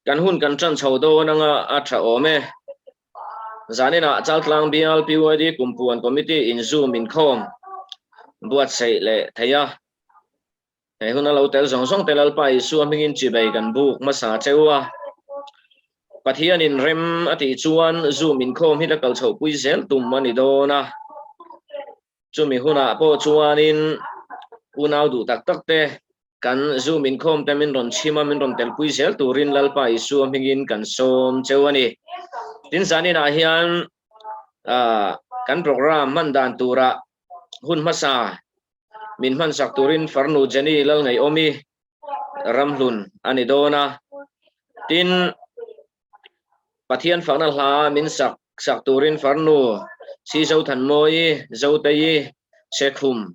Kan hun kan ṭan chho dawn anga a ṭha awm e. Zaninah Chaltlang Bial PYD Kumpuan Committee in Zoom inkhawm buatsaih leh thei a. He hun a lo tel zawng zawng te Lalpa Isua hmingin chibei kan buk hmasa cheu a. Pathianin rem a tih chuan Zoom inkhawm hi la kal chhohpui zel tum a ni dawn a. Chumi hunah pawh chuanin unau duh tak tak te kan Zoom inkhawm te min rawn chhim a, min rawn telpui zel turin Lalpa Isua hmingin kan sawm cheu a ni. Tin zaninah hian kan program hman dan turah hun hmasa min hmansak turin farnu Jenny Lalngaihawmi ramhlun a ni dawn a. Tin, Pathian fakna hla min sak sak turin farnu Si Zothanmawii, Zoteii, Sekhum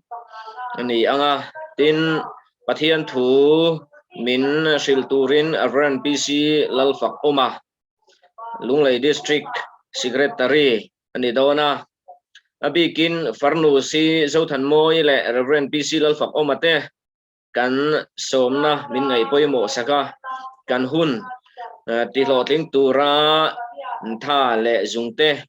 a ni ang a. Tin, Pathian thu min hrilh turin Rev. PC Lalfakawma, Lunglei District Secretary a ni dawn a. A bikin farnu Si Zothanmawii leh Rev. PC Lalfakawma te kan sawmna min ngaih pawimawh sak a, kan hun tihlawhtling tura tha leh zungte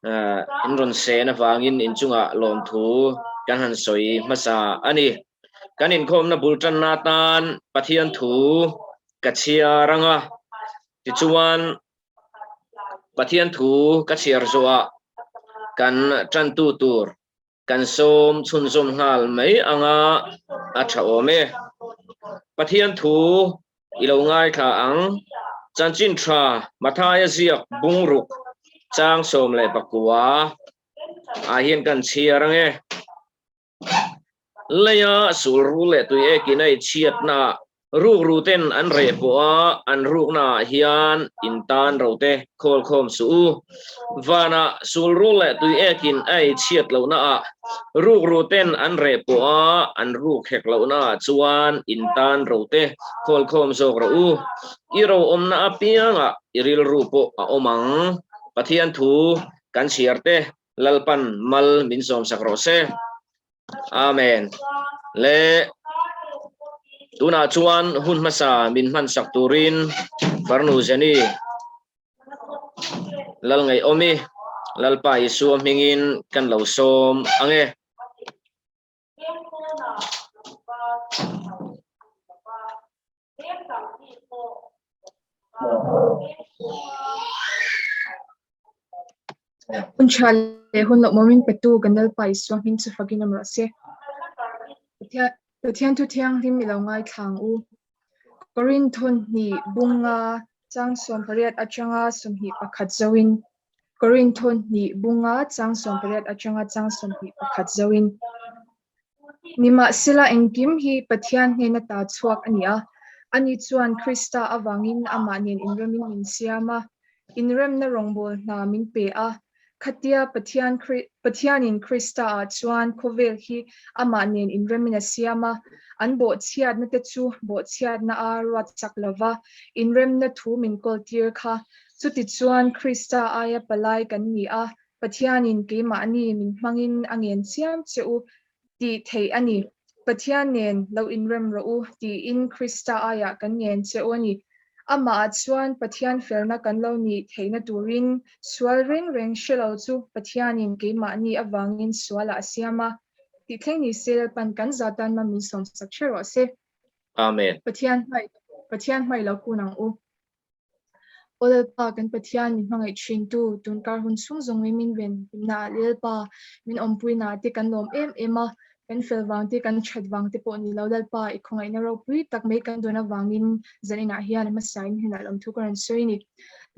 in rawn sen avangin inchungah lawmthu kan han sawi hmasa a ni. Kan inkhawmna bul tanna atan Pathian thu ka chhiar ang a, tichuan Pathian thu ka chhiar zawhah kan tantu tur Kan sawm chhunzawm nghal mai anga a tha awm e. Pathian thu i lo ngaithla ang. Chanchin tha Mathaia ziak bungruk chang 19 ah hian kan chhiar ang e. Leia sulru leh tui ekin a i chhiatna ah Rukru ten an reh pawh a, an rukna ah hian in tan ro te khawl khawm suh u. Vanah sulru leh tui ekin a ei chhiat lohna ah, rukru ten an reh pawh a, an ruk hek lohna ah chuan in tan ro te khawl khawm zawk rawh u. I ro awmna apiangah i rilru pawh a awm ang. Pathian thu kan chhiar te Lalpan mal min sawmsak rawh se. Amen. Le tunah chuan hun hmasa min hman sak turin farnu Jenny Lalngaihawmi Lalpa Isua hmingin kan lo sawm ange. Hun tha leh hun loh mawmin petu kan Lalpa Isua hming chu fakin awm rawh se. Pathian thu thianghlim i lo ngaithla ang u. Korinth hnih bunga chang 18 atanga 21 zoin Korinth hnih bunga chang 18 atanga chang 21 zoin Nimahsela engkim hi Pathian hnena ta chhuak a ni a, ani chuan Krista avangin amah nen inremin min siam a, inremna rawngbâwl hna min pe a. Khatia Pathian Pathianin Krista-ah chuan khawvel hi amah nen inremin a siam a, an bawhchhiatna te chu bawhchhiatna a ruat chak lo va, inremna thu min kawltir kha. Chutichuan Krista aia palai kan ni a, Pathianin keimahni min hmangin a ngen chiam che u tih theih a ni. Pathian nen lo inrem rawh u tiin Krista aiah kan ngen che u a ni. Amahah chuan Pathian felna kan lo nih theihna turin sual reng reng hre lo chu Pathianin keimahni avangin sualah a siam a. Tih thleng ni se Lalpan kan za tan mam min sawmsak hre rawh se. Amen. Pathian hmai Pathian hmai lo kun ang u. Aw Lalpa, kan Pathian min hmangaih thintu, tunkar hun chhung zawng mai min ven himna ah Lalpa, min awmpuina te kan lawm em em a, kan fel vang te, kan that vang te pawh ni lo Lalpa, i khawngaihna ropui tak mai kan dawn avangin zaninah hian hmasain hnenah lawmthu ka rawn sawi a ni.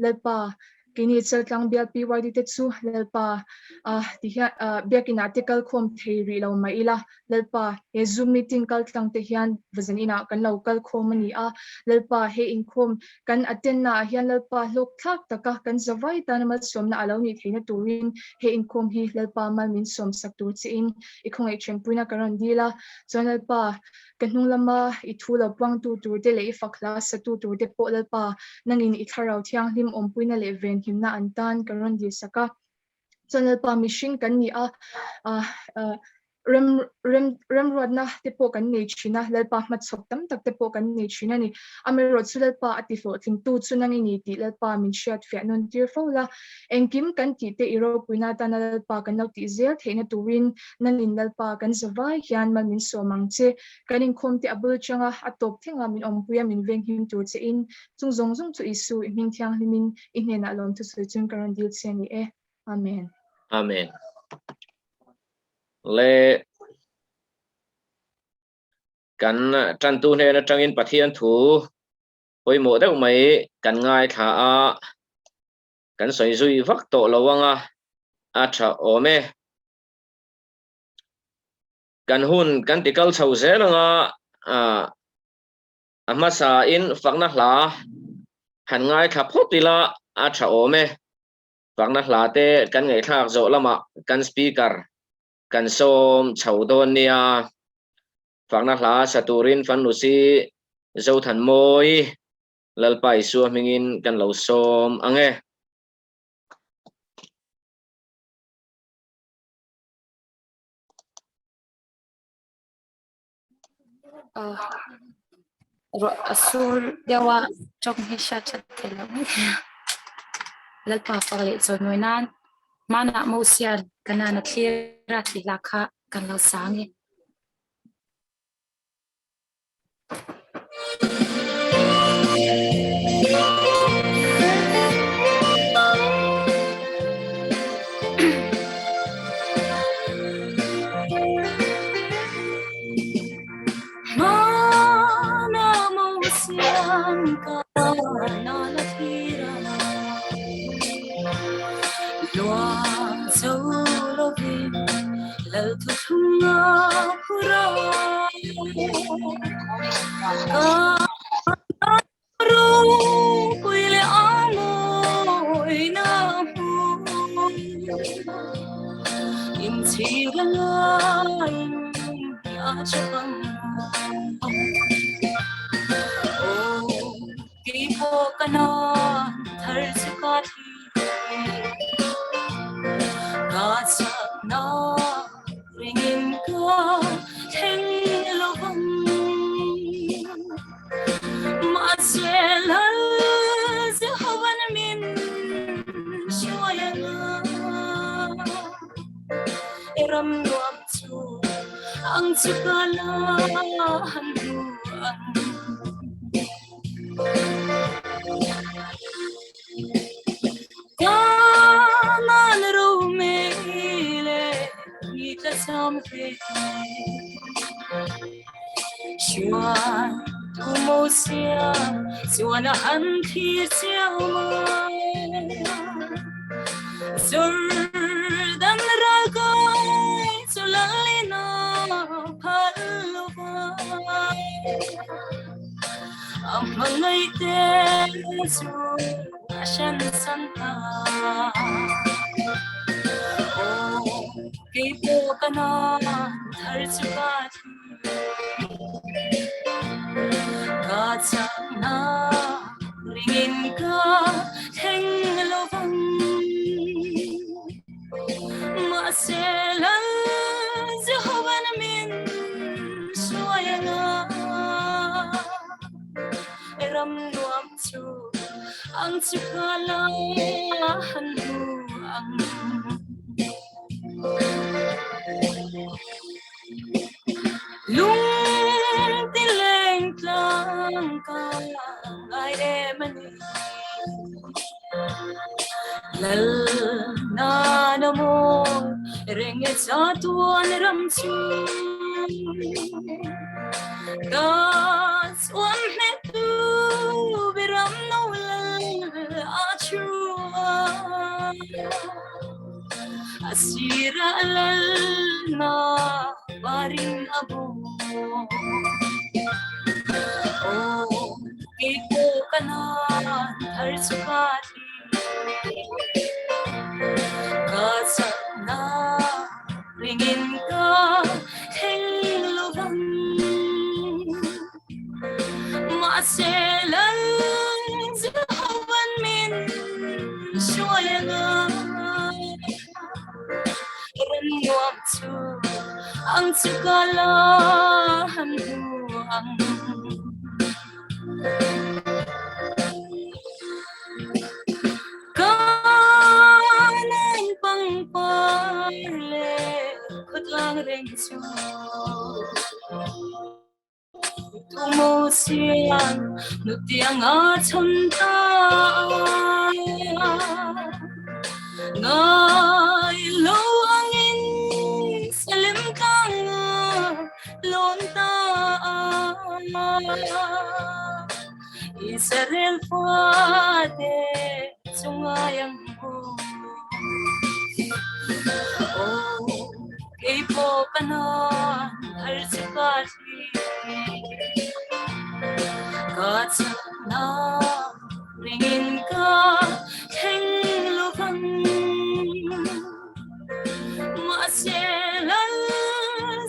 Lalpa, keini Chaltlang bial PYD te chu Lalpa, ah ti hian ah biakinah te kalkhawm thei rih lo mah ila, Lalpa, he Zoom meeting kal tlang te hian vazen inah kan lo kal khawm a ni a. Lalpa, he inkhawm kan attend naah hian Lalpa hlawk thlak taka kan zavai tana malsawmna a lo nih theihna turin he inkhawm hi Lalpa mal min sawm sak tur chiin i khawngaih thenpuina ka rawn dil a. Chuan Lalpa, ka hnung lama i thu lo puangtu tur te leh i fak hla satu tur te pawh Lalpa, nangin i thlarau thianghlim awmpuina leh venhimna an tan ka rawn dil sak a. Chuan Lalpa, mihring kan ni a, ah, ah. Rem rem remruatna te pawh kan nei thin a, Lalpa hmachhawp tam tak te pawh kan nei thin a ni. Amaherawhchu Lalpa a tihlawhtlingtu chu nang i ni tih Lalpa min hriat fiah nawn tir fo la. Engkim kan tih te i ropuina atana Lalpa kan lo tih zel theihna turin nangin Lalpa kan zavai hian mal min sawm ang che. Kan inkhawm te a bul changa a tawp thlengah min awmpui a min venghim tur che in chung zawng zawng chu Isu i hming thianghlimin i hnenah lawmthu sawi chun ka rawn dil che a ni e. Amen. Amen. Le kan tantu hnen atangin Pathian thu pawimawh deuh mai kan ngaithla a, kan sawi zui vak tawh lo anga a tha awm e. Kan hun kan ti kal chho zel anga a hmasa in fakna hla han ngaithla phawt ila a tha awm e. Fakna hla te kan ngaihthlak zawh lamah kan speaker kan sawm chho dawn nia. Fakna hla sa turin Fanlusi Zothanmawi Lalpa Isua hmingin kan lo sawm ang e. Ruah a sur deuh a, ṭawng hi hriat ṭhat thei lo mai thei a. Lalpa fak leh chawimawi nan hmanah Mosian Kanaan a thlir a tih hla kha kan lo sang e. Ang chu ka la han hmu ang. Kanan pangpar leh khawtlang reng chu Tumaw sian nutiang a chhawn ta Ngai lo angin salim tlang a lawn ta Israel fate chu ngai ang maw Aw kei pawh ka nan har chu ka thlir Ka chakna ringin ka thleng lovang Mahse Lal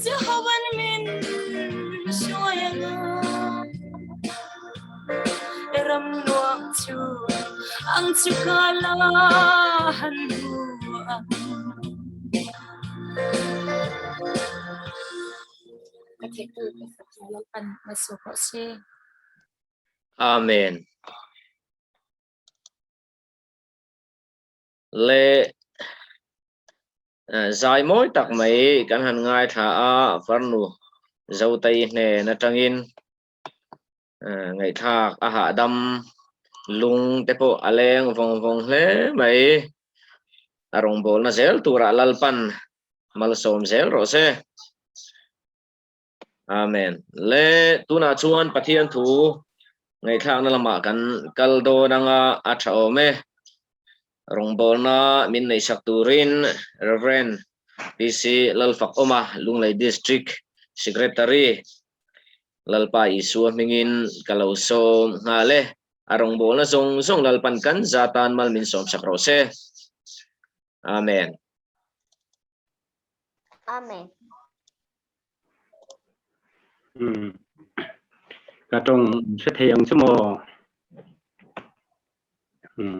Jehovan min hruai anga Ram nuam chu ang chu ka la han hmu ang. Ka theih tu ka fak Lalpan malsawm rawh se. Amen. Le zai mawi tak mai kan han ngaithla a, farnu Zotei hnen atangin ngaihthlak a hahdam lung te pawh a leng vawng vawng hle mai. A rawngbawlna zel turah Lalpan malsawm zel rawh se. Amen. Le tunah chuan Pathian thu ngaihthlakna lamah kan kal dawn anga a tha awm e. Rawngbawlna min neihsak turin Rev. PC Lalfakawma Lunglei District Secretary Lalpa Isua hmingin ka lo sawm nghal e. A rawngbawlna zawng zawng Lalpan kan za tan mal min sawmsak rawh se. Amen. Amen. Hmm. Ka tawng hre thei ang chu maw? Hmm.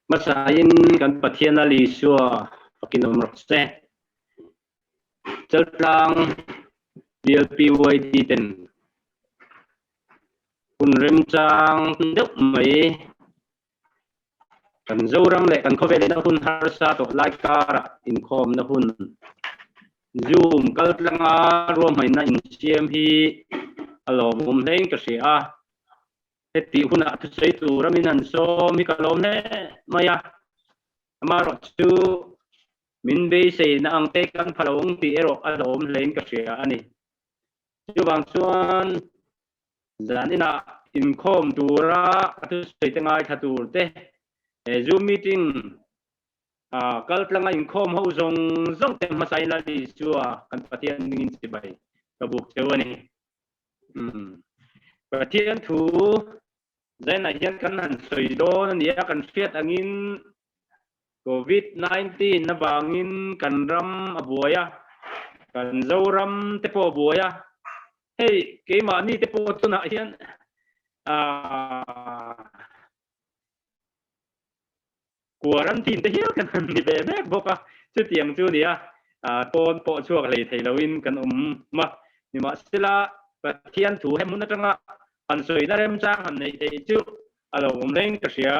Hmasain kan Pathian a Isua fakin awm rawh se. Chaltlang BLPYD ten hun remchang deuh mai Kan Zoram leh kan khawvelina hun harsa tawh lai karah inkhawmna hun Zoom kaltlanga ruahmanna insiam hi a lawmawm hlein ka hria a. Hetih hunah thusawi tura min han sawm hi ka lawm hle mai a. Amaherawhchu min beiseina ang te kan pha lo ang tih erawh a lawm hlein ka hria a ni. Chuvang chuan zan inah inkhawm tura a thusawi te ngaithla tur te, he Zoom meeting kal tlanga inkhawm ho zawng zawng te hmasa in Lal Isua kan Pathian hmingin chibai ka buk cheu a ni. Pathian thu zainah hian kan han sawi dawn a nia, kan hriat angin Covid 19 avangin kan ram a buai a, kan Zoram te pawh a buai a, hei keimahni te pawh tunah hian aah quarantine te hial kan han ni ve mek bawk a, chutiang chu nia pawn pawh chhuak hlei thei loin kan awm a, nimahsela Pathian thu he hmun atanga han sawina remchang han neih theih chu a lo awm reng ka hria.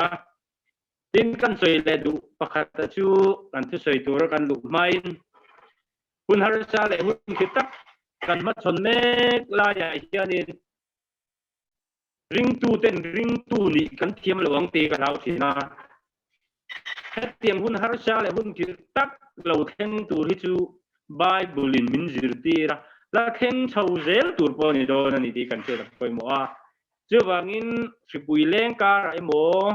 Tin, kan sawi leh duh pakhat chu kan thusawi tura kan luh hmain hun harsa leh hun khi tak kan hmachhawn mek laiah hianin ringtuten ringtu nih kan thiam lo ang tih ka hlau thin a. Hetiang hun harsa leh hun khi tak lo thleng tur hi chu Bible-in min zirtir a, la thleng chho zel tur pawh a ni dawn a ni tih kan hriat a pawimawh a. Chuvangin hripui leng karah emaw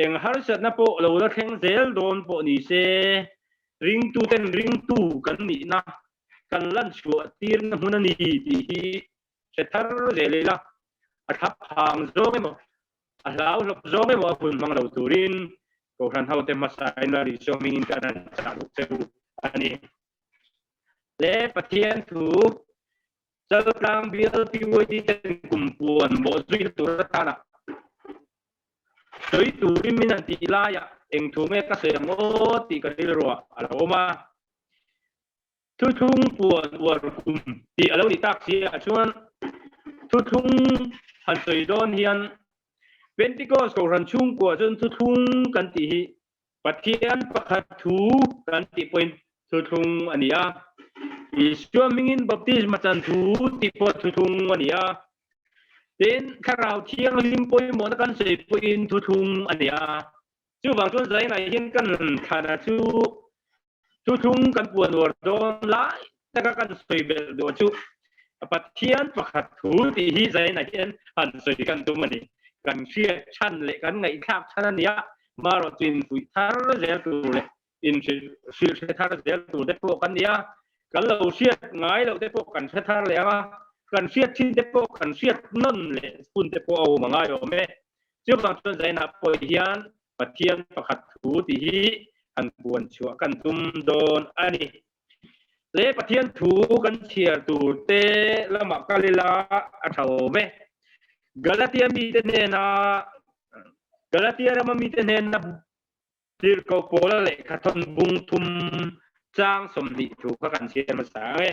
eng harsatna pawh lo la thleng zel dawn pawh ni se, ringtuten ringtu kan nihna kan lan chhuah tirna hmun a ni tih hi hre thar zel ila, a thlap hang zawng emaw, a hlau hlawp zawng emaw a hun hmang lo turin Kohhran hote hmasain la rih sawmingin kan han chah duh che u a ni. Le Pathian thu Chaltlang bial PYD ten kum puan bawh zui tur atana sawi turin min han tih laiah eng thu nge ka sawi ang aw tih ka rilruah a lo awm a. Thuthlung puan uar kum tih a lo ni tak si ah chuan thuthlung han sawi dawn hian Pentecost Kohhran chhungkua chuan thuthlung kan tih hi Pathian pakhat thu kan tih pawhin thuthlung a ni a, Isua hmingin baptisma chan thu tih pawh thuthlung a ni a, tin Thlarau Thianghlim pawimawhna kan sawi pawhin thuthlung a ni a. Chuvang chuan zainah hian kan thlana chu Thuthlung kan puan uar dawn lai taka kan sawi belh duh chu Pathian pakhat thu tih hi zainah hian han sawi kan tum a ni. Kan hriat chhan leh kan ngaihthlak chhan a nia, marawh chu infuih thar zel tur leh inhrilh hre thar zel tur te pawh kan ni a, kan lo hriat ngai loh te pawh kan hre thar leh ang a, kan hriat thin te pawh kan hriat nawn leh hun te pawh a awm a ngai awm e. Chuvang chuan zainah pawh hian Pathian pakhat thu tih hi han puan chhuah kan tum dawn a ni. Le Pathian thu kan chhiar tur te lamah kal ila a tha awm e. Galatia mite hnena Galatia rama mite hnena Tirhkoh Paula lehkha thawn bung thum chang 20 thu kha kan chhiar hmasa ang e.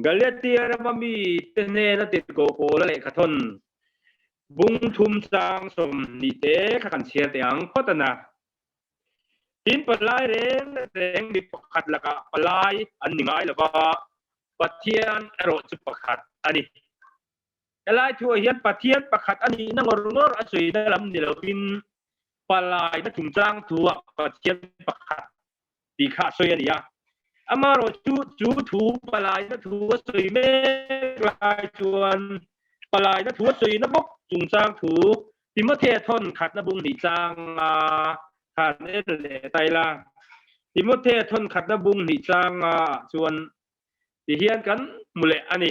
Galatia rama mite hnena Tirhkoh Paula lehkha thawn Bung thum chang 20 te kha kan chhiar teh ang phawt a na. Tin palai reng reng mi pakhat lakah palai an ni ngai lo va, Pathian erawh chu pakhat a ni. Helai thuah hian Pathian pakhat a nihna ngawr ngawr a sawina lam ni lovin palaina chungchang thuah Pathian pakhat tih kha a sawi a ni a. Amaherawh chu chu thu palaina thu a sawi mek lai chuan palaina thu a sawina bawk chungchang thu Timothea thawn khatna bung hnih changa khan en leh ta ila. Timothea thawn khatna bung hnih changa chuan ti hian kan hmu leh a ni.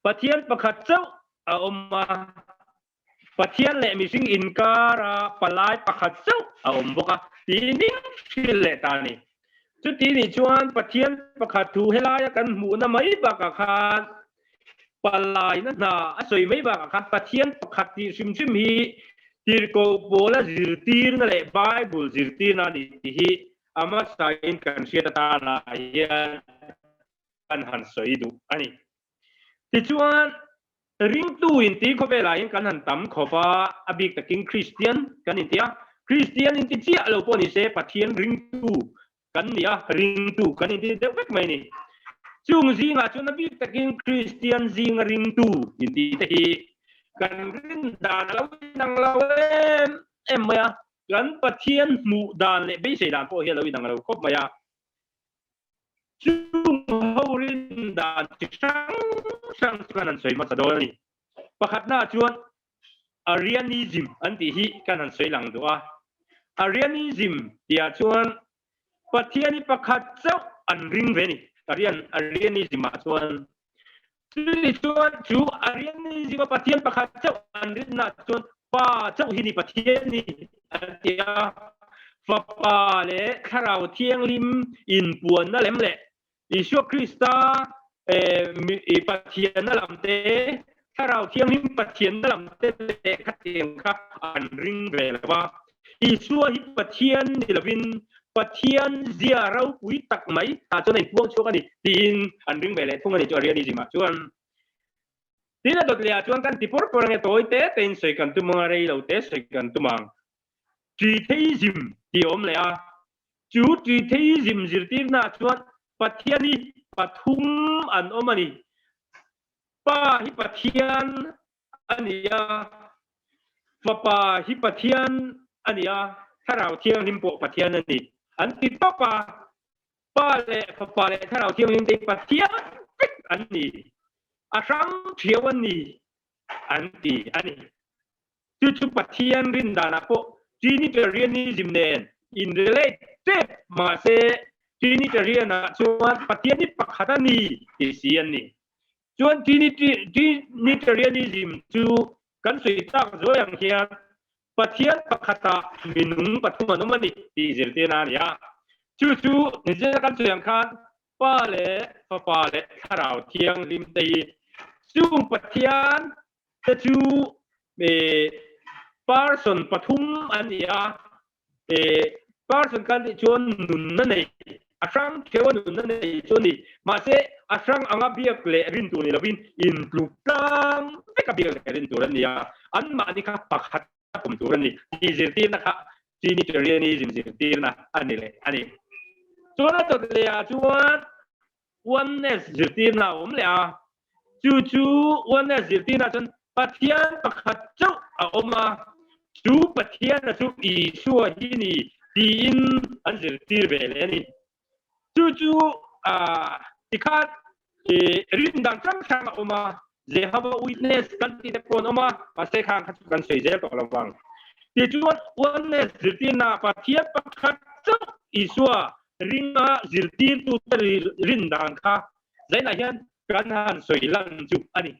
Pathian pakhat chauh a awm a. Pathian leh mihring inkara palai pakhat chauh a awm bawk a, tiin min hrilh leh ta a ni. Chuti nih chuan Pathian pakhat thu helaia kan hmuhna mai bakah khan palaina hna a sawi mai bakah khan Pathian pakhat tih hrim hrim hi tirhkoh pawla zirtirna leh Bible zirtirna a ni tih hi a hmasain kan hriat atana hian kan han sawi duh a ni. Tichuan, ringtu inti khawvelah hian kan han tam khawp a, a bik takin Kristian kan inti a. Kristian inti chiah lo pawh ni se Pathian ringtu kan ni a, ringtu kan inti deuh vek mai a ni. Chung zingah chuan a bik takin Kristian zinga ringtu inti te hi kan rin dan a lo inang lo em em mai a, kan Pathian hmuh dan leh beisei dan pawh hi a lo inang lo khawp mai a. Chung ho rin dan chi hrang hrang chu kan han sawi hmasa dawn a ni. Pakhatnaah chuan Arianism an tih hi kan han sawi lang duh a. Arianism tihah chuan Pathian hi pakhat chauh an ring ve a ni. Arian Arianism ah chuan chuni chuan chu Arianism a Pathian pakhat chauh an rinnaah chuan Pa chauh hi ni Pathian ni an ti a, Fapa leh Thlarau Thianghlim inpuanna lem leh Isua Krista Pathianna lam te, Thlarau Thianghlim Pathianna lam te leh khatiang kha an ring ve lo va. Isua hi Pathian ni lovin Pathian zia ropui tak mai ah chuan a inpuang chhuak a ni tiin an ring ve leh thung a ni chu Arianism ah chuan. Tin a dawt leh ah chuan kan ti pawr pawr ange tawi te te in sawi kan tum ang a rei lo te sawi kan tum ang. Tritheism tih a awm leh a, chu Tritheism zirtirna ah chuan Pathian hi pathum an awm a ni. Pa hi Pathian a ni a, Fapa hi Pathian a ni a, Thlarau Thianghlim pawh Pathian a ni an ti tawp a. Pa leh Fapa leh Thlarau Thianghlim te hi Pathian vek an ni, a hrang thiau an ni an ti a ni. Chu chu Pathian rin danah pawh Trinitarianism nen in relate tep mahse Trinitarian ah chuan Pathian hi pakhat a ni ti si an ni. Chuan Trinitarianism chu kan sawi tak zuai ang hian Pathian pakhatah minung pathum an awm a ni tih zirtirna a ni a. Chu chu nizira kan sawi ang khan Pa leh Fapa leh Thlarau Thianghlim te hi chung Pathian te chu person pathum an ni a. Person kan tih chuan nunna nei. A hrang theu a nunna nei chu a ni. Mahse, a hrang anga biak leh rin tur ni lovin intluk tlang veka biak leh rin tur an ni a, anmahni kha pakhat a pawm tur a ni tih zirtirna kha Trinitarianism zirtirna a ni leh a ni. Chuan a dawt leh ah chuan Oneness zirtirna a awm leh a, chu chu Oneness zirtirna chuan Pathian pakhat chauh a awm a, chu Pathiana chu Isua hi ni tiin an zirtir ve leh a ni. Chu chu tikhan rin dan hrang hrang a awm a, Jehovah Witness kan tih te pawh an awm a, mahse khang kha chu kan sawi zel tawh lo vang. Tichuan Oneness zirtirna Pathian pakhat chauh Isua ringa zirtirtute rin dan kha zainah hian kan han sawi lan chu a ni.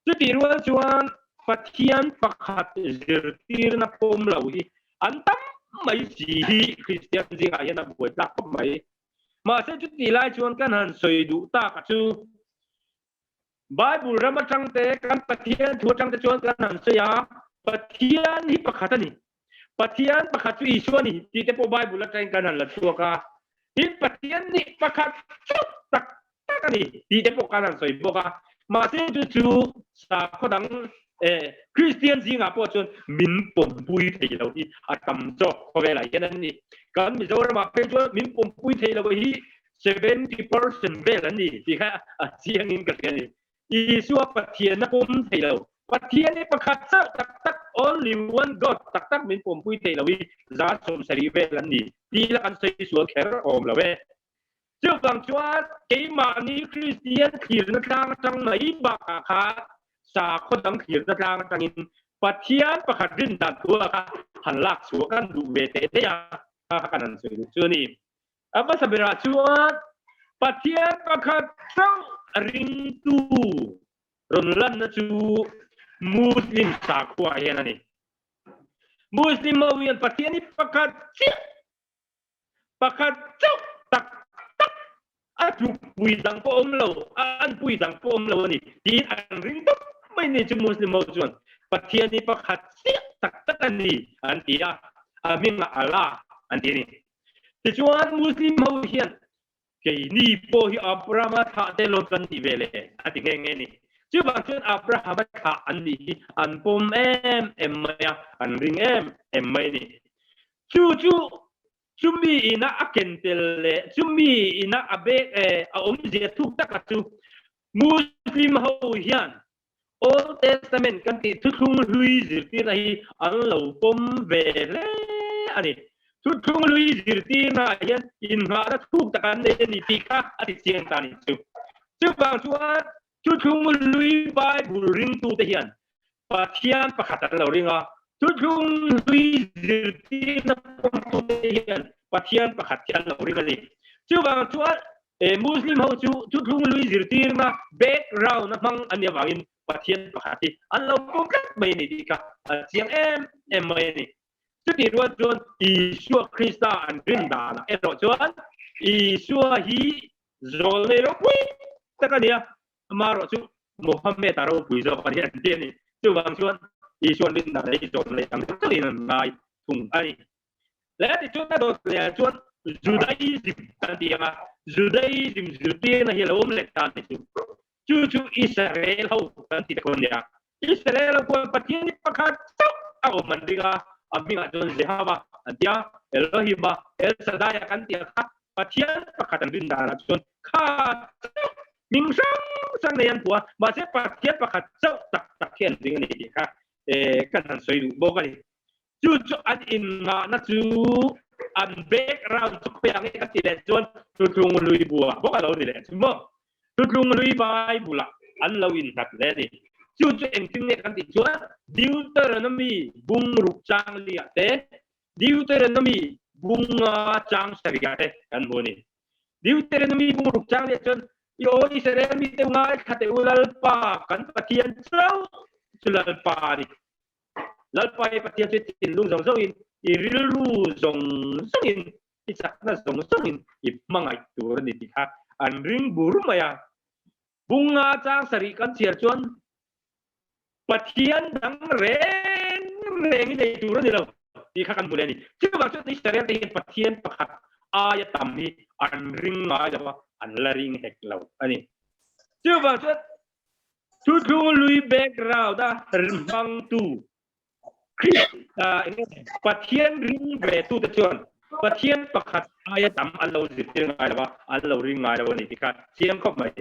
Chutih rual chuan Pathian pakhat zirtirna pawm lo hi an tam mai si hi Kristian zingah hian a buai tlak khawp mai. Mahse chutih lai chuan kan han sawi duh tak a chu Bible ram atang te kan Pathian thu atang te chuan kan han sawi a, Pathian hi pakhat a ni. Pathian pakhat chu Isua a ni tih te pawh Bible atangin kan han la chhuak a. Tin, Pathian nih pakhat chauh tak tak a ni tih te pawh kan han sawi bawk a. Mahse chu chu sakhaw dang Kristian zingah pawh chuan min pawmpui thei lo hi a tam zawk khawvelah hian an ni. Kan Mizoramah phei chuan min pawmpui thei lo hi 70% vel an ni tih kha a chiangin ka hria a ni. Isua Pathianna pawm thei lo. Pathian hi pakhat chauh tak tak, only one God, tak tak min pawmpui thei lo hi 70% vel an ni tih la kan sawi sual kher awm lo e. Chuvang chuan keimahni Kristian thlirna tlang atang mai bakah khan sakhaw dang thlirna tlang atangin Pathian pakhat rin dan thu ah kha han lak chhuah kan duh ve teh daih a, kha kha kan han sawi duh chu a ni. A hmasa berah chuan Pathian pakhat chauh ringtu rawn lanna chu Muslim sakhua hian a ni. Muslim ho hian Pathian hi pakhat chiah, pakhat chauh tak tak a tlukpui dang pawh awm lo, a anpui dang pawh awm lo a ni tiin an ring tawp mai ni chu Muslim ho chuan Pathian hi pakhat chiah tak tak a ni an ti a, a hmingah Allah an ti a ni. Tichuan Muslim ho hian keini pawh hi Abrahama thlah te lawm kan nih ve le a ti nghe nghe ni. Chuvang chuan Abrahama thlah an nih hi an pawm em em mai a, an ring em em mai a ni. Chu chu chumi ina a ken tel leh chumi ina a bek a awmzia thuk taka chu Muslim ho hian Old Testament kan tih thuthlung hlui zirtirna hi an lo pawm ve hle a ni. Thuthlung hlui zirtirna ah hian inngahna thuk tak an nei a ni tih kha a ti chiang ta a ni chu. Chuvang chuan thuthlung hlui Bible ringtute hian Pathian pakhat an lo ring a, thuthlung hlui zirtirna pawmtute hian Pathian pakhat hi an lo ring a ni. Chuvang chuan Muslim ho chu thuthlung lui zirtirna background a hmang a nih avangin Pathian pakhat hi an lo pawm tlat mai a ni tih kha a chiang em em mai a ni. Chutih rual chuan Isua Krista an rin danah erawh chuan Isua hi zawl nei ropui tak a ni a, amaherawh chu Muhammad a ropui zawk a ni an ti a ni. Chuvang chuan Isua an rin danah hi zawl nei ang deuh deuhin an ngai thung a ni. Leh tichuan a dawt leh ah chuan Judaism kan ti ang a, Judaism zirtirna hi a lo awm leh ta ni chu. Chu chu Israel ho kan ti ta khaw nia. Israel ho khuan Pathian hi pakhat chauh a awm an ring a, a hmingah chuan Jehova an ti a, Elohim a, El Shaddai a kan ti ang kha Pathian pakhat an rin danah chuan kha chauh hming hrang hrang nei an hmu a, mahse Pathian pakhat chauh tak tak hi an ring a ni tih kha kan han sawi duh bawk a ni. Chu chu an innghahna chu an background chu khawi ang e ka ti leh chuan Thuthlung Lui buah bawk a lo ni leh chu maw? Thuthlung Lui Bible ah an lo innghat leh a ni. Chu chu engtin nge kan tih chuan Deuteronomy bung ruk chang li ah te, Deuteronomy bung nga chang sarih ah te kan hmu a ni. Deuteronomy bung ruk chang li ah chuan I aw Israel mite u ngaithla teh u Lalpa kan Pathian chauh chu Lalpa a ni. Lalpa i Pathian chu i thinlung zawng zawngin, i rilru zawng zawngin, i chakna zawng zawngin i hmangaih tur a ni tih kha an ring bur mai a. Bunga chang sarih kan chhiar chuan Pathian dang reng reng i nei tur a ni lo tih kha kan hmu leh a ni. Chuvang chuan Israel te hian Pathian pakhat aia tam hi an ring ngai lo a, an la ring hek lo a ni. Chuvang chuan Thuthlung lui background a hmangtu Pathian ring ve tute chuan Pathian pakhat aia tam an lo zirtir ngai lo a, an lo ring ngai lo a ni tih kha chiang khawp mai.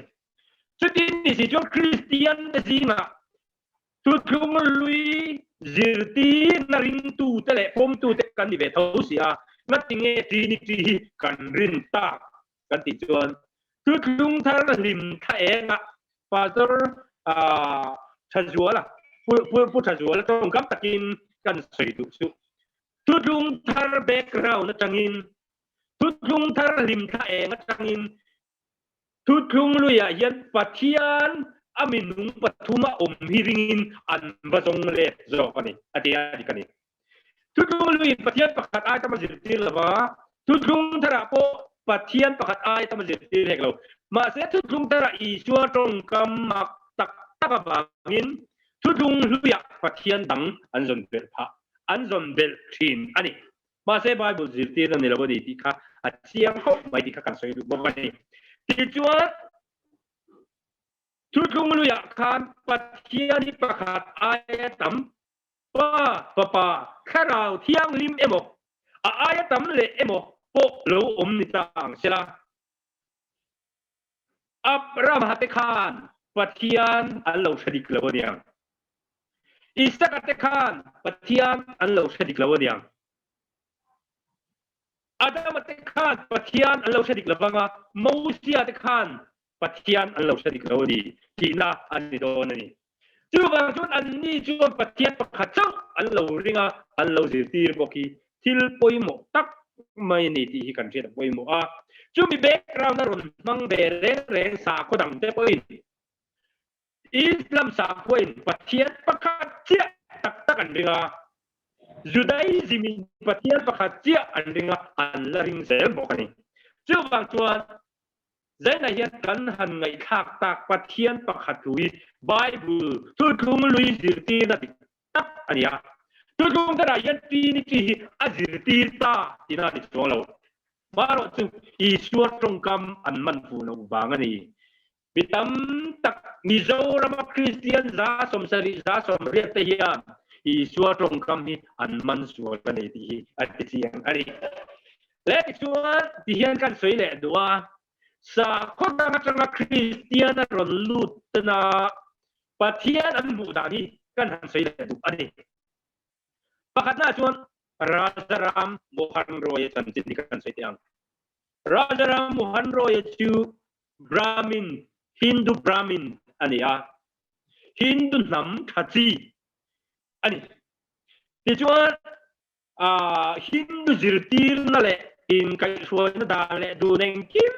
Chutin ni si chuan Kristian te zingah Thuthlung lui zirtirna ringtute leh pawmtute kan ni ve tho si a, ngatinge Trinity hi kan rin tak kan tih chuan Thuthlung thar hlim thla engah Pastor Thazuala, Pu Thazuala tawngkam takin kan sawi duh chu. Thuthlung thar background atangin, Thuthlung thar hlim thla eng atangin Thuthlung luiah hian Pathian a minung pathuma awm hi ringin an va zawng let zawk a ni, a ti a dik a ni. Thuthlung luiin Pathian pakhat ai tam a zirtir lo va, Thuthlung tharah pawh Pathian pakhat ai tam a zirtir hek lo. Mahse, Thuthlung tharah Isua tawngkam mak tak tak avangin Thuthlung hluiah Pathian dang an zawn belh phah, an zawn belh thin a ni. Mahse Bible zirtirna ni lo a ni tih kha a chiang khawp mai tih kha kan sawi duh bawk a ni. Tichuan, Thuthlung luiah khan Pathian hi pakhat aia tam, Pa, Fapa, Thlarau Thianghlim emaw, a aia tam leh emaw pawh lo awm ni ta ang sela. Abrahama te khan Pathian an lo hre dik lo a niang. Isaka te khan Pathian an lo hre dik lo a niang. Adama te khan Pathian an lo hre dik lo vang a, Mosia te khan Pathian an lo hre dik lo a ni tihna a ni dawn a ni. Chuvang chuan anni chuan Pathian pakhat chauh an lo ring a, an lo zirtir bawk hi thil pawimawh tak mai a ni tih hi kan hriat a pawimawh a. Chumi background a rawn hmang ve reng reng sakhaw dangte pawhin Islam sakhuain Pathian pakhat chiah tak tak an ring a, Judaism in Pathian pakhat chiah an ring a, an la ring zel bawk a ni. Chuvang chuan Zainah hian kan han ngaihthlak tak Pathian pakhat thu hi Bible thuthlung lui zirtirna dik tak a ni a. Thuthlung tharah hian Trinity hi a zirtir ta tina a ni chuang lo. Marawh chu Isua tawngkam an man fuh loh vang a ni. Mi tam tak Mizorama Kristian 70% 80% te hian Isua tawngkam hi an man sual a ni tih hi a ti chiang a ni. Leh tichuan ti hian kan sawi leh duh a, sakhaw dang atanga Kristian a rawn lut tana Pathian an hmuh dan hi kan han sawi leh duh a ni. Pakhatnaah chuan Rajaram Mohan Roy-a chanchin hi kan sawi teh ang. Rajaram Mohan Roy-a chu Brahmin, Hindu Brahmin a ni a, Hindu hnam tha chi a ni. Tichuan Hindu zirtirna leh inkaihhruaina dan leh dun engkim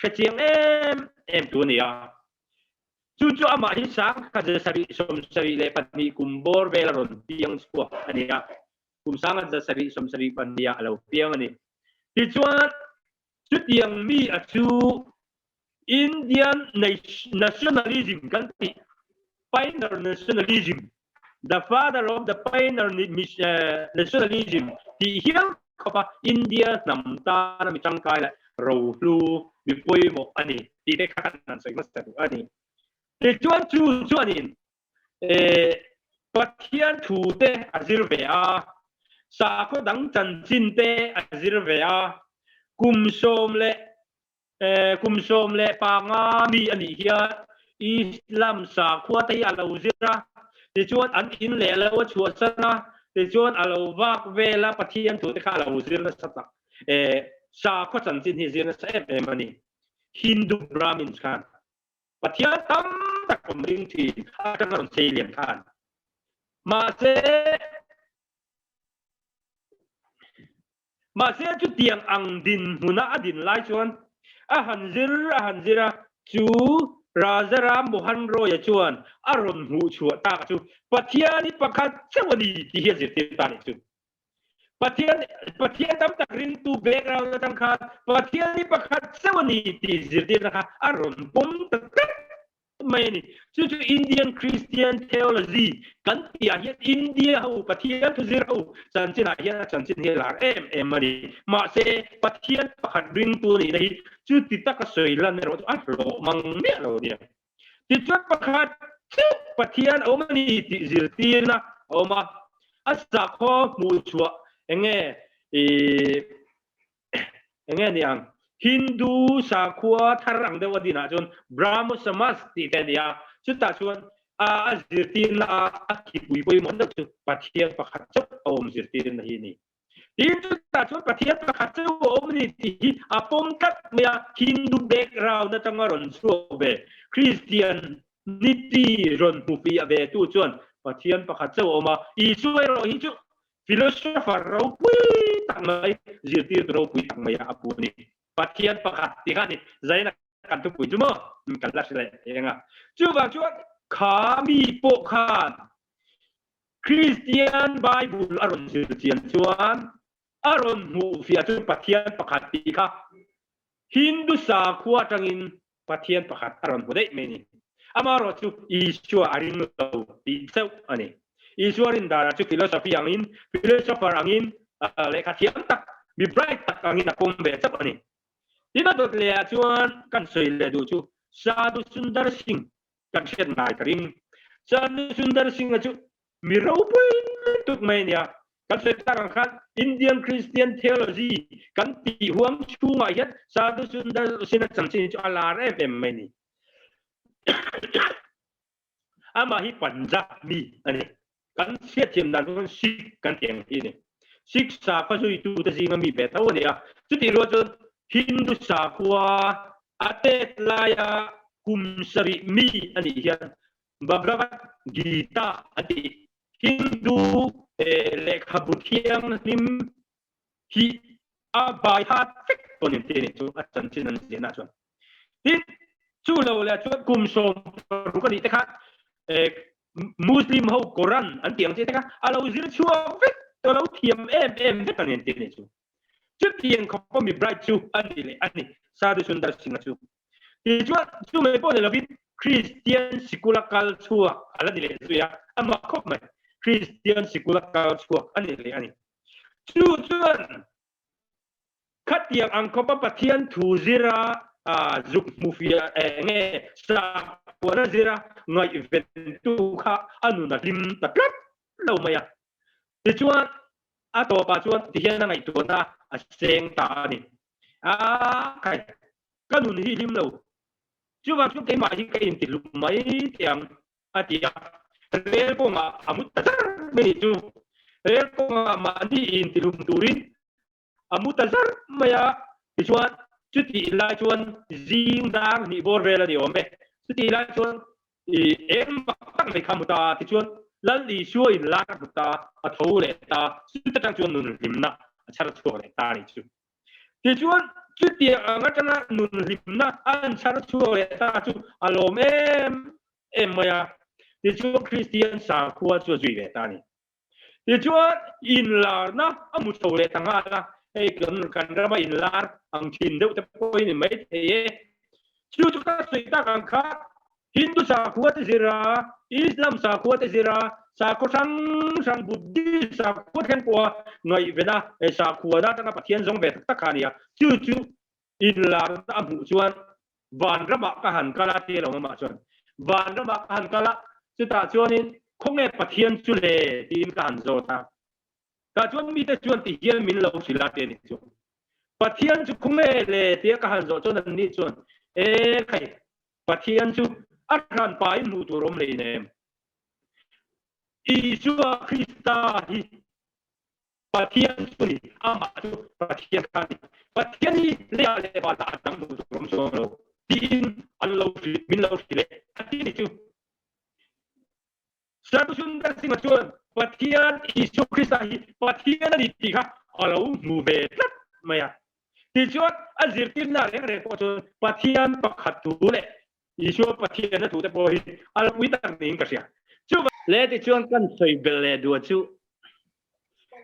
hre chiang em em tu a ni a. Chu chu amah hi 1772 kum bawr vel a rawn piang chhuak a ni a. Kum 1772 ah a lo piang a ni. Tichuan, chutiang mi a chu Indian nationalism kan tih, Pioneer nationalism, the father of the pioneer nationalism tih hial khawpa India hnam tana mi tangkai leh rohlu mi pawimawh a ni tih te kha kan han sawi hmasa duh a ni. Tichuan chu chuanin Pathian thu te a zir ve a, sakhaw dang chanchin te a zir ve a, kum sawm leh Kum 15 mi a nih hian Islam sakhua te hi a lo zir a, tichuan an in leh lo a chhuahsan a, tichuan a lo vak vel a, Pathian thu te kha a lo zir nasa tak. Sakhua chanchin hi zir nasa em em a ni. Hindu Brahmins khan Pathian tam tak awm ring thin atanga rawn sei lian khan. Mahse, Mahse chutiang ang dinhmuna a din lai chuan a han zir a han zir a, chu Raja Ram Mohan Roy-a chuan a rawn hmuh chhuah tak chu Pathian hi pakhat chauh a ni tih hi a zirtir ta a nih chu. Pathian Pathian tam tak ringtu background atang khan Pathian hi pakhat chauh a ni tih zirtirna kha a rawn pawm ta tlat. mai a ni. Chu chu Indian Christian Theology kan tih ah hian India ho Pathian thuzir ho chanchin ah hian a chanchin hi a lar em em a ni. Mahse, Pathian pakhat ringtu nihna hi chuti taka sawi lan erawh chu a hlawh mang miah lo a nia. Tichuan pakhat chu Pathian a awm a ni tih zirtirna a awm a, a sakhaw hmuhchhuah enge ih enge ni ang Hindu sakhua thar ang deuh a dinah chuan Brahmo Samaj tih te a ni a, chutah chuan a a zirtirna a a thipui pawimawh deuh chu Pathian pakhat chauh a awm zirtirna hi a ni. Tin chutah chuan Pathian pakhat chauh a awm a ni tih hi a pawm tlat mai a, Hindu background atanga rawn chhuak ve Christianity rawn hmu fiah ve tu chuan Pathian pakhat chauh a awm a, Isua erawh hi chu Philosopher ropui tak mai, zirtirtu ropui tak mai a pu a ni. Pathian pakhat tih kha a ni. Zaina kan thupui chu maw kan la hre leh thei ang a. Chuvang chuan kha mi pawh khan Kristian Bible a rawn zir chian chuan a rawn hmuh fiah chu Pathian pakhat tih kha Hindu sakhua atangin Pathian pakhat a rawn hmu daih mai a ni. Amaherawh chu Isua a ring lo tih chauh a ni. Isua rin danah chu philosophy angin, philosopher angin, lehkha thiam tak, mi bright tak angin a pawm ve chauh a ni. Tin a dawt lehah chuan kan sawi leh duh chu Sadhu Sundar Singh kan hriat ngai ka ring. Sadhu Sundar Singh-a chu Mi ropui lutuk mai a nia. Kan sawi tak ang khan Indian Christian Theology kan tih huam chhungah hian Sadhu Sundar Singh-a chanchin hi chu a lar em em mai a ni. Amah hi Punjab mi a ni. Kan hriatthiam dan chuan Sikh kan tih ang hi a ni. Sikh sakhua zuitute zinga mi ve tho a ni a. Chutih rual chuan Hindu sakhua a tet laia kum sarih mi a nih hian Bhagavad Gita an tih Hindu lehkhabu thianghlim hi a bai hat vek tawn in ti a nih chu a chanchin an ziahna chuan. Tin, chu lo leh chuan kum 60 a nih te kha Muslim ho Quran an tih ang chi te kha a lo zir chhuak vek, a lo thiam em em vek a ni an ti a nih chu. Chutiang khawpa mi bright chu a ni leh a ni Sadhu Sundar Singh-a chu. Tichuan, chu mai pawh ni lovin Kristian sikula kal chhuak a la ni leh zui a, amah khawp mai Kristian sikula kal chhuak a ni leh a ni. Chu chuan khatiang ang khawpa Pathian thu zira zuk hmu fiah eng nge sakhuana zira ngaihventu kha a nun a hlim ta tlat lo mai a. Tichuan, a tawpah chuan tihian a ngaihtuahna a seng ta a ni. A khai, ka nun hi hlim lo. Chuvang chu keimah hi ka intihlum mai teh ang, a ti a. Rel kawngah a mu ta zar mai nih chu. Rel kawngah mahni intihlum turin a mu ta zar mai a. Tichuan, chutih lai chuan zing dar hnih bawr vel a ni awm e. Chutih lai chuan eng mak tak mai kha a mu ta a. Tichuan, Lal Isua in lar a hmu ta, a tho leh ta. Chuta tang chuan nun hlimna a chhar chhuak leh ta a nih chu. Tichuan, chutiang ang atanga nun hlimna an chhar chhuak leh ta chu a lawm em em mai a. Tichuan, Kristian sakhua chu a zui ve ta a ni. Tichuan, inlarna a hmu chho leh ta nghal a, hei kan rama inlar ang thin deuh te pawh hi ni maithei e. Chu chu ka sawi tak ang kha Hindu sakhua te zir a, Islam sakhua te zir a, sakhaw hrang hrang Buddhist sakhua thleng pawha ngaihven a, he sakhuana atanga Pathian zawng ve tak tak kha a ni a. Chu chu inlarna a hmuh chuan vanramah ka han kal a ti a lo amah chuan. Vanramah ka han kal a, chutah chuanin khawnge Pathian chu le tiin ka han zawt a. Tah chuan mite chuan ti hian min lo hrilh a ti a ni chu. Pathian chu khawnge le tia ka han zawh chuan anni chuan, E khai, Pathian chu a hran pain hmuh tur awm hlei nem. Isua Krista hi Pathian chu ni, amah chu Pathian kha a ni. Pathian hi leiah leh vanah a dang hmuh tur awm chuang lo tiin an lo hrilh, min lo hrilh e a ti ni chu. Sadhu Sundar Singh-a chuan Pathian Isua Krista hi Pathian a ni tih kha a lo hmu ve tlat mai a. Tichuan, a zirtirna reng reng pawh chuan Pathian pakhat thu leh Isua Pathianna thute pawh hi a lo pui tak niin ka hria. Chuvang. Le tichuan kan sawi belh leh duah chu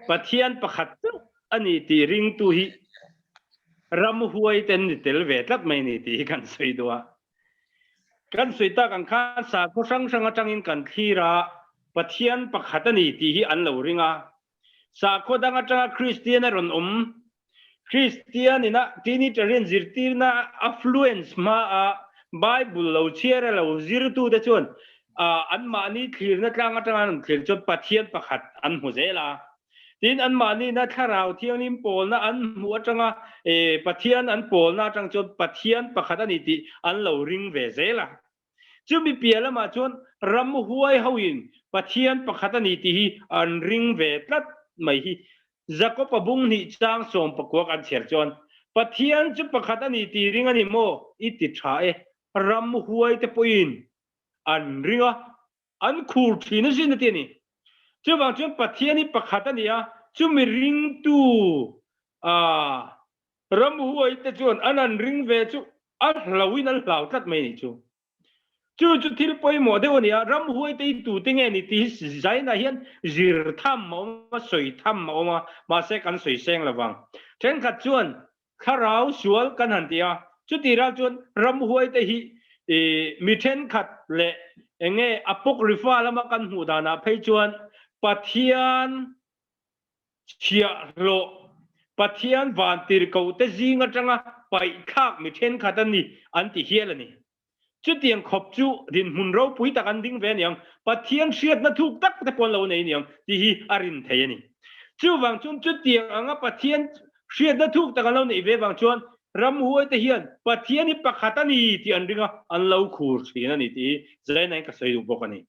Pathian pakhat chauh a ni tih ringtu hi ramhuai ten ni tel ve tlat mai ni tih hi kan sawi duh a. Kan sawi tak ang khan sakhaw hrang hrang atangin kan thlir a, Pathian pakhat a ni tih hi an lo ring a. Sakhaw dang atanga Kristian a rawn awm, Kristian ina Trinitarian zirtirna affluence hmaa Bible lo chhiar a lo zirtute chuan anmahni thlirna tlang atanga an rawn thlir chuan Pathian pakhat an hmu zel a. Tin, anmahnina Thlarau Thianghlim pawlna an hmuh atanga Pathian an pawlna atang chuan Pathian pakhat a ni tih an lo ring ve zel a. Chumi piah lamah chuan ramhuai hoin Pathian pakhat a ni tih hi an ring ve tlat mai hi. Jakob-a bung hnih chang 19 kan chhiar chuan, Pathian chu pakhat a ni tih ring a ni maw? I ti tha e, ramhuai te pawhin an ring a, An khur thin a zin a ti a ni. Chuvang chuan Pathian hi pakhat a ni a, chumi ringtu a ramhuai te chuan an an ring ve chu a hlauhin an hlau tlat mai a nih chu. Chu chu thil pawimawh deuh a ni a, ramhuai te hi tute nge ni tih hi zainah hian zir tham a awm a, sawi tham a awm a, mahse kan sawi seng lo vang. Thenkhat chuan Thlarau sual kan han ti a, chuti ral chuan ramhuaite hi mi thenkhat leh eng nge Apocrypha lama kan hmuh danah phei chuan Pathian chhiahhlawh, Pathian vantirhkohte zing atanga paihthlak mi thenkhat a ni an ti hial a ni. Chutiang khawp chu dinhmun ropui tak an ding ve aniang, Pathian hriatna thuk tak te pawh an lo nei aniang tih hi a rin thei a ni. Chuvang chuan chutiang anga Pathian hriatna thuk tak an lo neih ve vang chuan ramhuai te hian Pathian hi pakhat a ni tih an ring a, an lo khur thin a ni tih hi zainain ka sawi duh bawk a ni.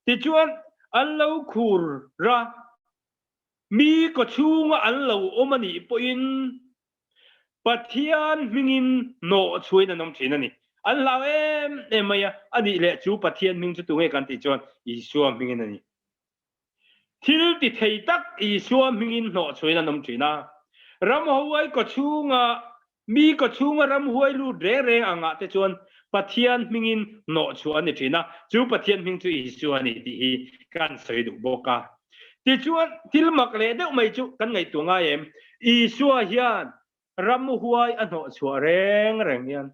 Tichuan an lo khur ra, mi kawchhunga an lo awm a nih pawhin Pathian hmingin hnawh chhuain an awm thin a ni. An hlau em em mai a, a nih leh chu Pathian hming chu tunge kan tih chuan Isua hmingin a ni. Thil ti thei tak Isua hmingin hnawh chhuain an awm thin a. Ramhuai kawchhunga mi kawchhunga ramhuai lut reng reng angah te chuan Pathian hmingin hnawh chhuah an ni thin a, chu Pathian hming chu Isua a ni tih hi kan sawi duh bawk a. Tichuan, thil mak leh deuh mai chu kan ngaihtuah ngai em? Isua hian ramhuai a hnawhchhuah reng reng hian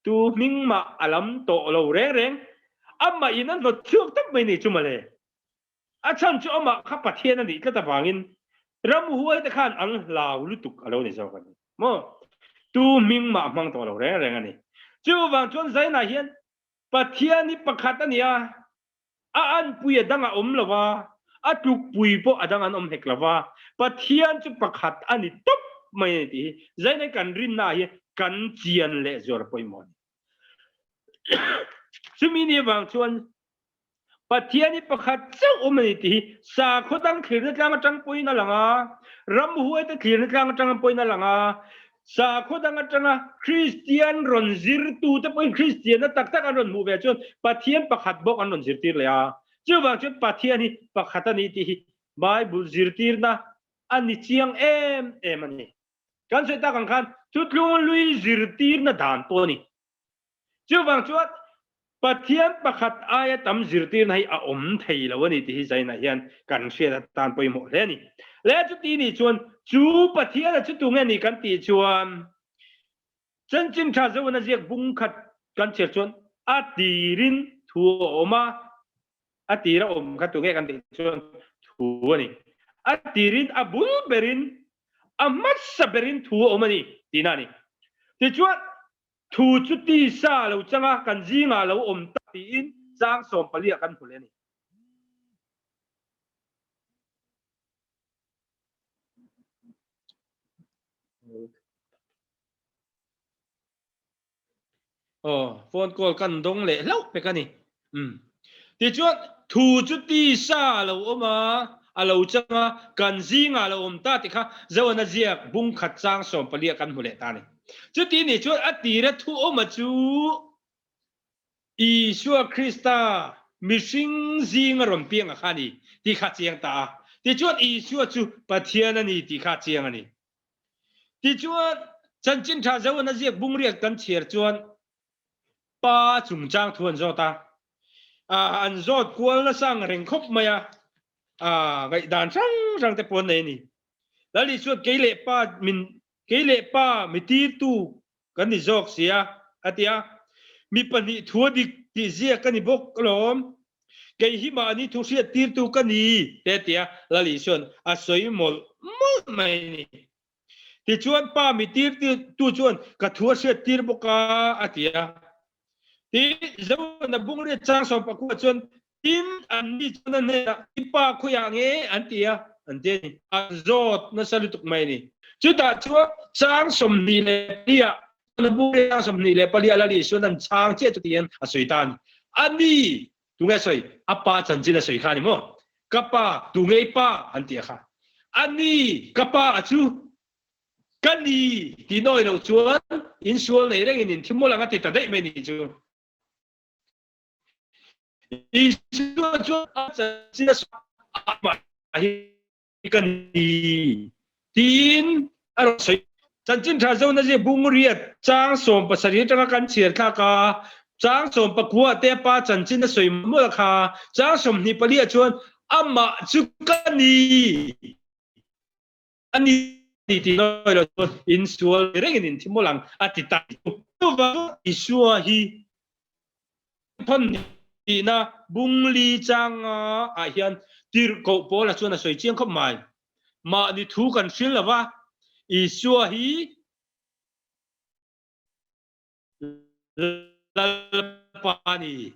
tu hming mah a lam tawh lo reng reng, amah in a hnawt chhuak tawp mai ni chu mawle. A chhan chu amah kha Pathian a nih tlat avangin ramhuai te khan an hlau lutuk a lo ni zawk a ni maw? Tu hming mah hmang tawh lo reng reng a ni. Chuvang chuan Zainah hian Pathian hi pakhat a ni a, A anpui a dang a awm lo va, a tlukpui pawh a dang an awm hek lo va, Pathian chu pakhat a ni tawp mai a ni tih hi zainai kan rinna hi kan chian leh zuar pawimawh a ni. Chumi ni avang chuan Pathian hi pakhat chauh awm a ni tih hi sakhaw dang thlirna tlang atang pawhin a lang a, ramhuaite thlirna tlang atang pawhin a lang a, Sakhaw dang atanga Kristian rawn zirtute pawhin Kristianna tak tak an rawn hmuh ve chuan Pathian pakhat bawk an rawn zirtir leh a. Chuvang chuan Pathian hi pakhat a ni tih hi Bible zirtirna a ni chiang em em a ni. Kan sawi tak ang khan Thuthlung Hlui zirtirna dan pawh a ni. Chuvang chuan Pathian pakhat aia tam zirtirna hi a awm thei lo a ni tih hi Zainah hian kan hriat atan pawimawh hle a ni. Le chuti nih chuan chu Pathian a chu tunge ni kan tih chuan Chanchin Tha Zoan a ziak bung khat kan chhiar chuan a tirin thu a awm a, a tira awm kha tunge kan tih chuan thu a ni. A tirin a bul berin a hmasa berin thu a awm a ni tihna a ni. Tichuan Thu chu tisa lo chang a, kan zingah lo awm ta tiin chang 14 ah kan hmu leh a ni. Aw, phone call kan dawng leh hlauh pek a ni. Umm. Tichuan, thu chu tisa lo awm a, a lo chang a, kan zingah lo awm ta tih kha Zoana ziak bung khat chang 14 ah kan hmu leh ta a ni. Chuti nih chuan a tira thu awma chu Isua Krista mihring zinga rawn piang a kha a ni tih kha a chiang ta a. Tichuan Isua chu Pathian a ni tih kha a chiang a ni. Tichuan, Chanchin Tha Zoana ziak bung riak kan chhiar chuan Pa chungchang thu an zawt a, an zawt kual nasa ang reng khawp mai a, ngaihdan hrang hrang te pawh an nei a ni. Lal Isuan kei leh pa min kei leh pa mi tirtu kan ni zawk sia a ti a. Mi pahnih thu a dik tih ziak a ni bawk alawm. Kei hi mahni thu hriat tirtu ka ni, te tia Lal Isua'n a sawi mawlh mawlh mai a ni. Tichuan Pa mi tirtu chuan ka thu a hriat tir bawk a, a ti a. Tin, Zohana bungriat chang sawmpakua chuan, Tin, anni chuan a hnenah, I pa khawiah nge? an ti a, an ti a ni. A zawt nasa lutuk mai a ni. Chutah chuan chang 24 ah, Zohana bungriat chang 24 ah Lal Isuan an chhang chiah chu tiin a sawi ta a ni. A ni, tunge a sawi? A pa chanchin a sawi kha a ni maw? Ka pa, tunge i pa? an ti a kha. A ni, ka pa a chu Ka ni ti nawi lo chuan insual nei rengin in thi mawlh ang a ti ta daih mai ni chu. Isua chuan a chanchin a sawi a, amah hi ka ni tiin a rawn sawi. Chanchin tha zona zia bungriat chang 17 atanga kan chhiar thlak a, chang 19 te a pa chanchin a sawi mawlh kha, chang 24 ah chuan amah chu ka ni. A ni tih nawi lo chuan insual rengin in thi mawlh ang a ti ta chu. Chuvang Isua hi thawn hnihna bungli changa ah hian tirhkoh Paula chuan a sawi chiang khawp mai. Mahni thu kan hril lo va, Isua hi Lalpa a ni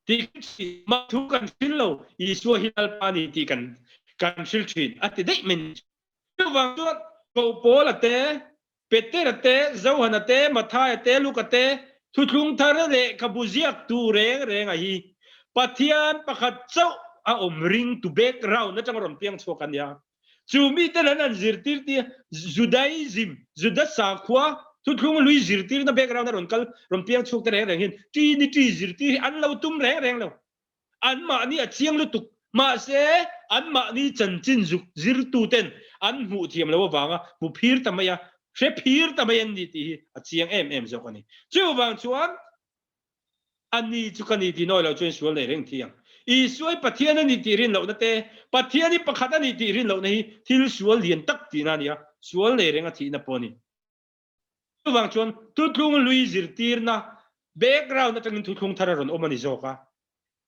tih kan hril, mah thu kan hril lo, Isua hi Lalpa a ni tih kan kan hril thin a ti daih mai ni. Chuvang chuan Koh Paula te, Petera te, Johana te, Mathaia te, Luka te, Thuthlung Thar lehkhabu ziaktu reng renga hi Pathian pakhat chauh a awm ringtu background atanga rawn piang chhuak a nia. Chu miten an an zirtir tia Judaism, Juda sakhua, thuthlung hlui zirtirna background a rawn kal, rawn piang chhuak te reng reng hian Trinity zirtir hi an lo tum reng reng lo. Anmahni a chiang lutuk. Mahse, anmahni chanchin zuk zirtuten an hmuh thiam lo avanga hmu phir ta mai a, hre phir ta mai an ni tih hi a chiang em em zawk a ni. Chuvang chuan A ni chu ka ni tih nawi lo chuan sual nei reng thi ang. Isua hi Pathian a ni tih rin lohna te, Pathian hi pakhat a ni tih rin lohna hi thil sual lian tak tihna a ni a, sual nei reng a thihna pawh a ni. Chuvang chuan thuthlung hlui zirtirna background atangin thuthlung thar a rawn awm a ni zawk a.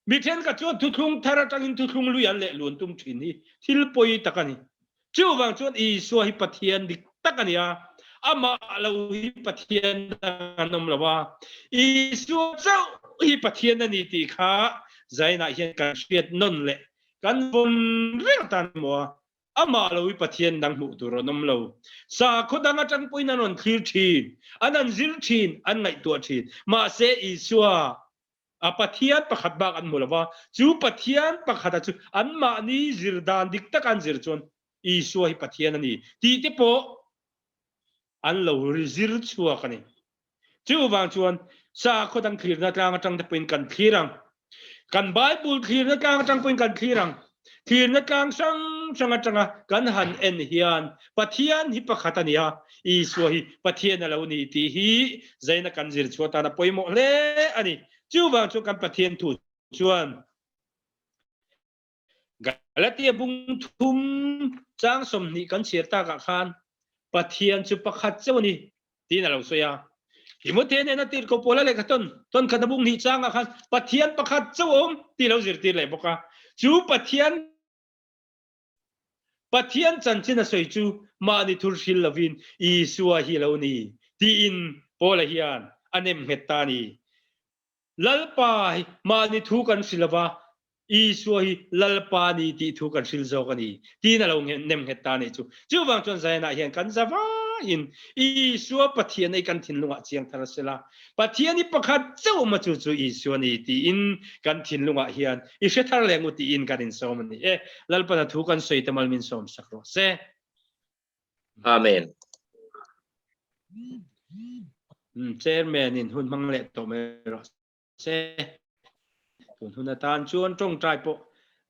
Mi thenkhat chuan thuthlung thar atangin thuthlung lui an lehlun tum thin hi thil pawi tak a ni. Chuvang chuan Isua hi Pathian dik tak a ni a, amah lo hi Pathian dang an awm lo a, Isua chauh hi Pathian a ni tih kha Zainah hian kan hriat nawn leh kan vawn reng atan emaw a, amah lo hi Pathian dang hmuh tur an awm lo. Sakhaw dang atang pawhin an rawn thlir thin, an an zir thin, an ngaihtuah thin. Mahse Isua A Pathian pakhat bak an hmu lo va, chu Pathian pakhata chu anmahni zir dan dik taka an zir chuan Isua hi Pathian a ni tih te pawh an lo zir chhuak a ni. Chuvang chuan sakhaw dang thlirna tlang atang te pawhin kan thlir ang. Kan Bible thlirna tlang atang pawhin kan thlir ang. Thlirna tlang hrang hrang atanga kan han en hian Pathian hi pakhat a ni a, Isua hi Pathian a lo ni tih hi zaina kan zir chhuah tan a pawimawh hle a ni. Chuvang chu kan Pathian thu chuan Galatia bung thum chang 20 kan chhiar takah khan Pathian chu pakhat chauh a ni tiin a lo sawi a. Timothea nena tirhkoh Paula lehkha tawn tawn khat a bung hnih changah khan Pathian pakhat chauh a awm tih a lo zirtir leh bawk a. Chu Pathian Pathian chanchin a sawi chu mahni thur hril lovin Isua hi a lo ni tiin Paula hian a nem nghet ta a ni. Lalpa hi mahni thu kan hrilh lova, Isua hi Lalpa ni tih thu kan hrilh zawk a ni tiin a lo nem nghet ta a nih chu. Chuvang chuan Zion-ah hian kan za vaiin Isua Pathian ei kan thinlungah chiang thar a sel a, Pathian hi pakhat chauh awm a chu chu Isua ni tiin kan thinlungah hian i hre thar leh ngu tiin kan insawm a ni e. Lalpana thu kan sawi te mal min sawm sak rawh se. Amen. Chairman in hun hmang leh tawh mai rawh se. Tun hun atan chuan tawngtai pawh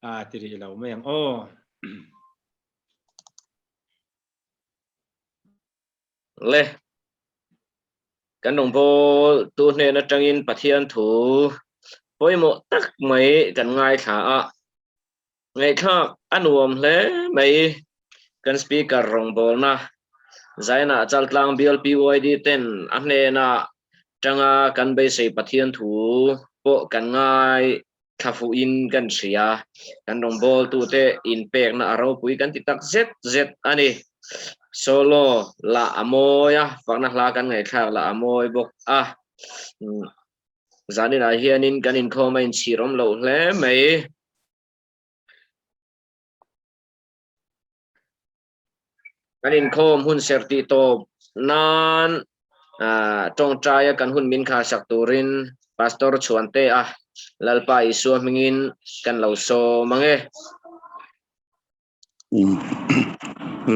a ti rih lo mai ang aw. Le kan rawngbâwl tu hnen atangin Pathian thu pawimawh tak mai kan ngaithla a. Ngaihthlak a nuam hle mai. Kan Speaker rawngbawlna Zainah Chaltlang Bial PYD ten a hnena. tanga kan beisei Pathian thu pawh kan ngai thla fuhin kan hria. Kan rawngbawltute inpekna a ropui kan ti tak zet zet a ni. Solo lah a mawi a, fakna hla kan ngaihthlak lah a mawi bawk a. Zaninah hianin kan inkhawm a inchhir awm loh hle mai. Kan inkhawm hun serh tih tawp nan tawngtaia kan hun min kharsak turin Pastor Chhuantea Lalpa Isua hmingin kan lo sawm ang e.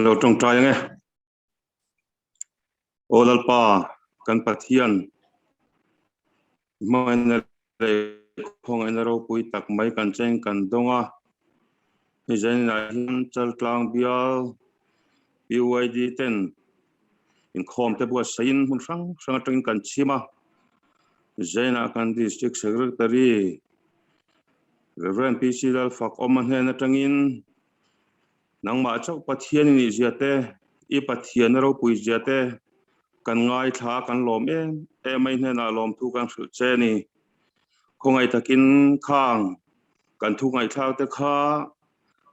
Lo tawngtai ang e. Aw Lalpa kan Pathian hmangaihna leh khawngaihna ropui tak mai kan cheng kan dawng a, hei zaninah hian Chaltlang bial PYD ten inkhawm te buatsaihin hmun hrang hrang atangin kan chhim a, zainah kan District Secretary Rev PC Lalfakawma hnen atangin Nangmah chauh Pathian i nih zia te, i Pathianna ropui zia te kan ngaithla a, kan lawm em em a, i hnenah lawmthu kan hrilh che a ni. Khawngaih takin khang kan thu ngaihthlak te kha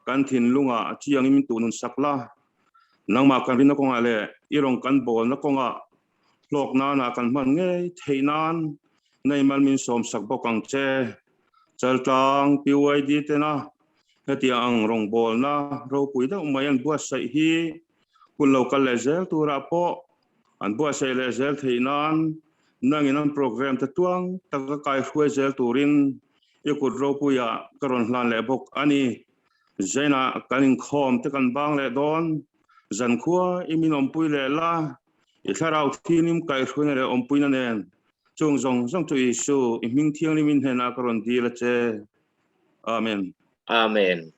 kan thinlungah a chiangin min tuhnun sak la, nangmah kan rinna kawngah leh i rawn kan bawlna kawngah hlawk nana kan hman ngei theih nan neimal min sawm sak bawk ang che. Chaltlang PYD tena hetiang ang rawngbawlna ropui deuh mai an buatsaih hi hun lo kal leh zel turah pawh an buatsaih leh zel theih nan nangin an program te tuang taka kaihruai zel turin i kut ropuiah ka rawn hlan leh bawk a ni. Zainah kan inkhawm te kan bang leh dawn, zankhua i min awmpui leh la, I thlarau thianghlim kaihhruaina leh awmpuina nen chung zawng zawng chu Isu, i hming thianghlimin hnenah ka rawn dil a che. Amen. Amen.